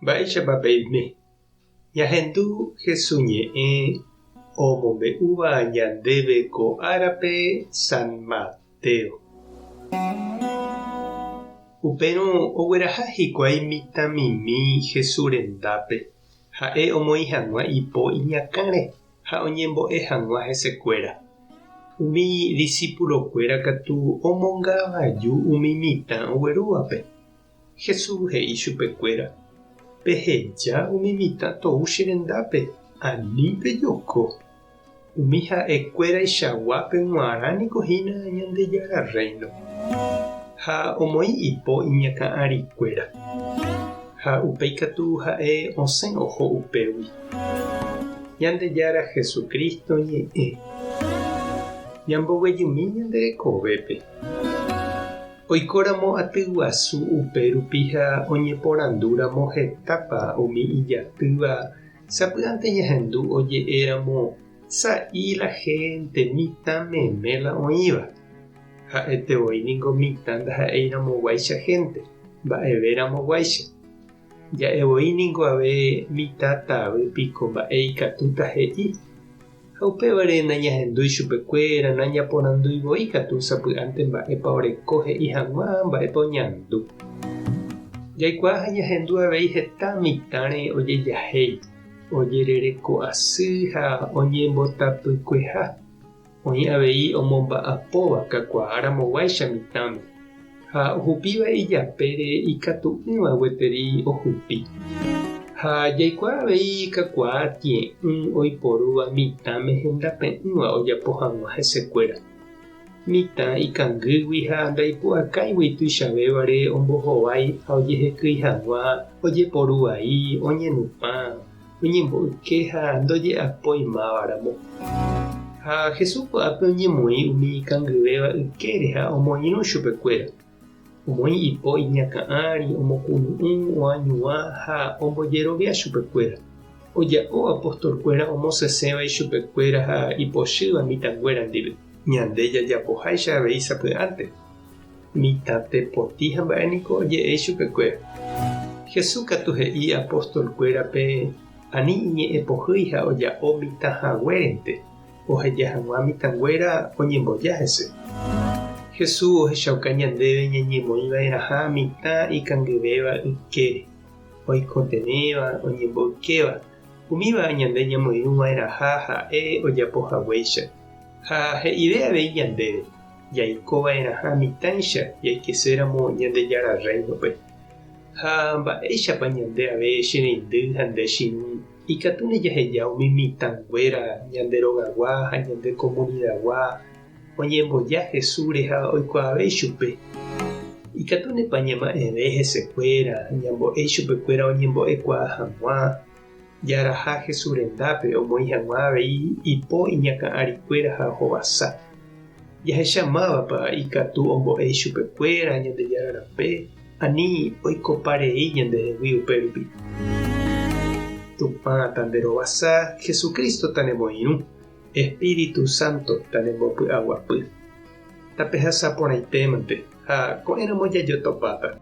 Mba'éichapa peime? Ñahendu Hesu ñe'ẽ omombe'úva ñandéve ko árape San Mateo. Upérõ ogueraha hikuái mitãmimi Hesu rendápe, ha'e omoĩ hag̃ua ipo iñakãre ha oñembo'e hag̃ua hesekuéra. Umi disípulokuéra katu omongavaju umi mitã oguerúvape. Jesús he'i chupekuéra, Peheja umi mitã tou che rendápe, ani pejoko. Umi ha'e kuéraichaguápe g̃uarã niko hína Ñandejára Rréino. Ha omoĩ ipo iñakã árikuéra. Ha upéi katu ha'e osẽ oho upégui. Ñandejára Jesucristo ñe'ẽ. Ñamboguejymi ñande rekovépe. Oikóramo aty guasu upe rupi ha oñeporandúramo hetápa umi ijatýva, sapy'ánte ñahendu oje'éramo sa'i la hénte mitã meme la oĩva. Ha'ete voi ningo mitã ndaha'eiramoguáicha hénte, mba'everamoguáicha. Ja'e voi ningo ave mitã tavy piko mba'e ikatúta he'i. Ha upévare nañahendúi chupekuéra, nañaporandúi voi katu sapy'ánte mba'épa oreko he'i hag̃ua mba'épa oñandu. Jaikuaa ha ñahendu avei heta mitãre ojejahéi, ojerereko asy ha oñembotapykueha. Oĩ avei omomba'apóva kakuaáramoguáicha mitãme, ha ohupíva ijapére ikatu'ỹva gueteri ohupi. Ha jaikuaa avei kakuaa tie'ỹ oiporúva mitãme hendape'ỹva ojapo hag̃ua hesekuéra. Mitã ikangýgui ha ndaipu'akáigui tuichavévare ombohovái ha ojehekýi hag̃ua ojeporu vai, oñenupã, oñemboyke ha ndoje'apói mávaramo. Ha Jesús ko'ápe oñemoĩ umi ikangyvéva ykére ha omoirũ chupekuéra. Omoĩ ipo iñakã ári, omokunu'ũ, oañuã ha ombojerovia chupekuéra. Oja'o apostolkuéra omosẽsẽva ichupekuéra ha ipochýva mitãnguéra ndive. Ñande jajapoháicha avei sapy'ánte. Mitã tepoti ha mba'e niko oje'e ichupekuéra. Jesús katu he'i apóstol-kuérape ani iñe'ẽ pohýi ha oja'o mitã haguérente, oheja hag̃ua mitãnguéra oñemboja hese. Jesús ohechauka ñandéve ñañemoĩ va'erãha mitã ikangyvéva ykére, oikotevẽva, oñemboykéva, umíva ñande ñamoirũ va'erãha ha'e ojapo haguéicha. Ha he'ive avei ñandéve. Jaiko va'erãha mitãicha jaikeséramo Ñandejára Rréinope. Ha mba'éichapa ñande ave che reindy ha nde che irũ ikatúne jaheja umi mitãnguéra ñande rogagua ha ñande komunidagua oñemboja Jesúsre ha oikuaave ichupe? Ikatúnepa ñama'ẽve hesekuéra, ñambo'e ichupekuéra oñembo'ekuaa hag̃ua, jaraha Jesús rendápe omoĩ hag̃ua avei ipo iñakã arikuéra ha ohovasa. Jahecha mávapa ikatu ombo'e ichupekuéra Ñandejára rape, ani oikopa rei ñandehegui upérupi. Tupã tanderovasa, Jesucristo tanemoirũ, Espíritu Santo tanembopy'aguapy. Tapehasa porãitémante ha ko'ẽramo jajotopáta.